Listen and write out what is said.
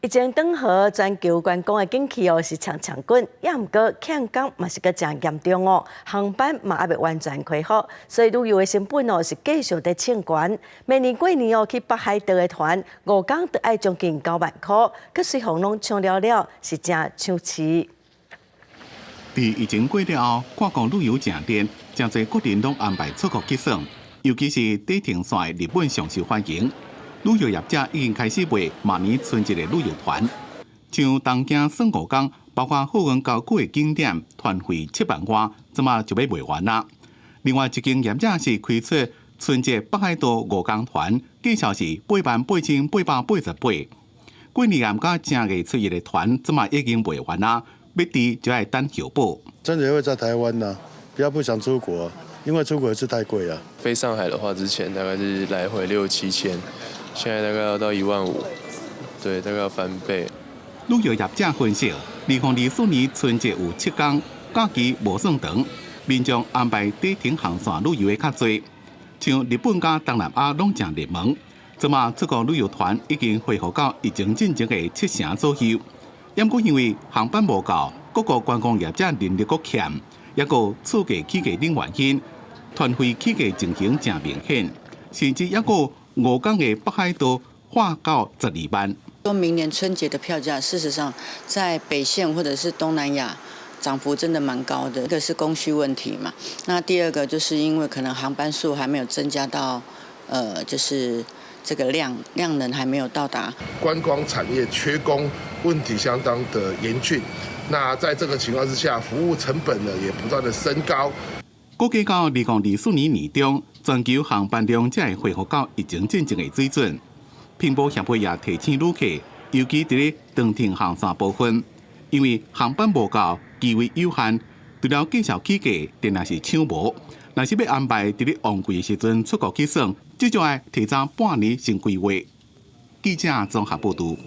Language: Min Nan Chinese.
疫情轉好，全球觀光的景氣哦是強強滾，也毋過欠工嘛是閣誠嚴重哦，航班嘛猶未完全恢復，所以旅遊的成本哦是繼續佇衝懸。明年過年哦去北海道的團，5工就愛將近9萬箍，閣隨行攏搶了了，是誠搶市。佇疫情過了後，跨國旅遊誠熱，誠濟國人攏安排出國去耍，尤其是短程線的日本上受歡迎。旅遊業者已經開始賣明年春節的旅遊團，像東京耍五工，包括鶴園郊區的景點，團費7萬外，這馬就欲賣完啦。另外一間業者是開出春節北海道五工團，價數是88,888。過年佮正月初一的團，這馬已經賣完啦，欲訂就愛等候補。春節會在台灣呢，比較不想出國，因為出國是太貴了。飛上海的話，之前大概是來回六七千。現在大概要到1萬5，對，大概要翻倍。旅遊業者分析，2024年春節有7工，假期無算長，民眾安排短程航線旅遊的較濟。像日本佮東南亞攏誠熱門，這馬出國旅遊團已經恢復到疫情進前的七成左右。毋過因為航班無夠，各國觀光業者人力閣欠，抑閣厝價起價等原因，團費起價情形誠明顯，甚至抑閣五工的北海道喊到12萬。說明年春節的票價，事實上在北線或者是東南亞漲幅真的蠻高的。一個是供需問題嘛，那第二個就是因為可能航班數還沒有增加到，就是這個量能還沒有到達。觀光產業缺工問題相當的嚴峻，那在這個情況之下，服務成本呢也不斷的升高。估計到2024年年中，全球航班量才會恢復到疫情進前的水準。拼搏協會也提醒旅客，尤其佇咧長程航線部分，因為航班無夠，機位有限，除了繼續起價，定定是搶無。若是欲安排佇咧旺季的時陣出國去耍，至少愛提早半年先規劃。記者綜合報導。